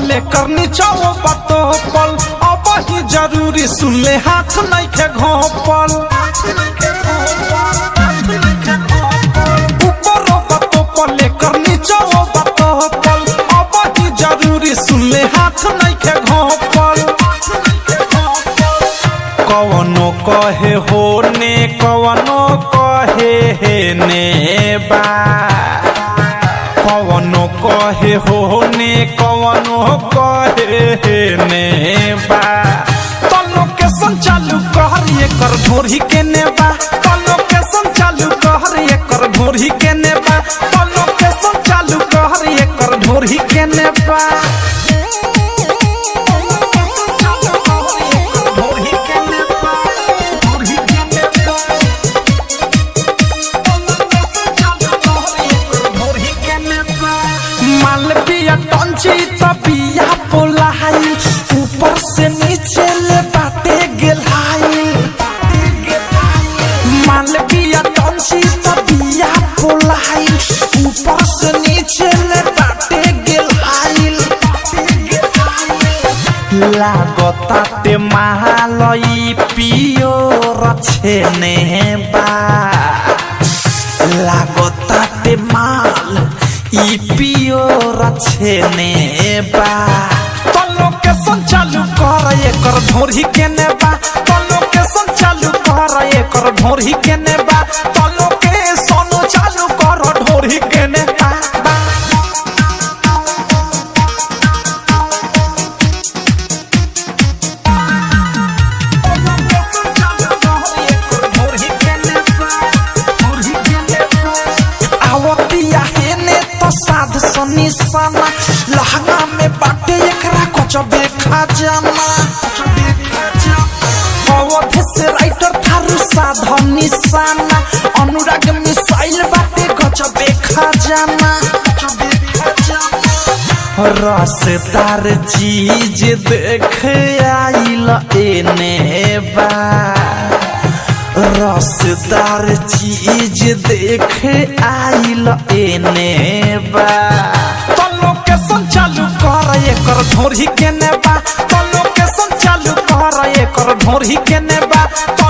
पले करनी चाहो बातो पल अब ही जरूरी सुन ले हाथ नहीं के घोपल। ऊपरो बातो पले करनी चाहो बातो पल अब ही जरूरी सुन ले हाथ नहीं के घोपल। कवनो कहे हो ने कवनो कहे हे ने बा। कवनो कहे हो ने कवनो कहे हे ने बा। तो लोकेशन चालू कर एकर ढोरी के ने बा। तो लोकेशन चालू कर एकर ढोरी के ने बा। तो लोकेशन चालू कर एकर ढोरी के ने बा। मालपिया टंची तबिया पोलाई ऊपर से नीचे ले बाटे गेलाई। मालपिया टंची तबिया पोलाई ऊपर से नीचे ले बाटे गेलाई। लागताते मालई पियो रछे ने बा। लागताते माल ई पियो रछे ने बा। तो लोकेशन चालू कर एकर ढोरी के ने बा। तो लोकेशन चालू कर एकर ढोरी के ने बा। तो लोकेशन चालू कर ढोरी के ने बा। आवतिया हेने तो साध सनी सना लहंगा में बाटे एकरा गजबे खजाना। अवध से राइटर थारू साध निशाना अनुराग मिसाइल बाटे गजबे खजाना। रसदार चीज देख आइल एने बा। रसदार चीज देख आइल एने बा। तो लोकेशन चालू कर एकर ढोरी के ने बा। तो लोकेशन चालू कर एकर ढोरी के ने बा। तो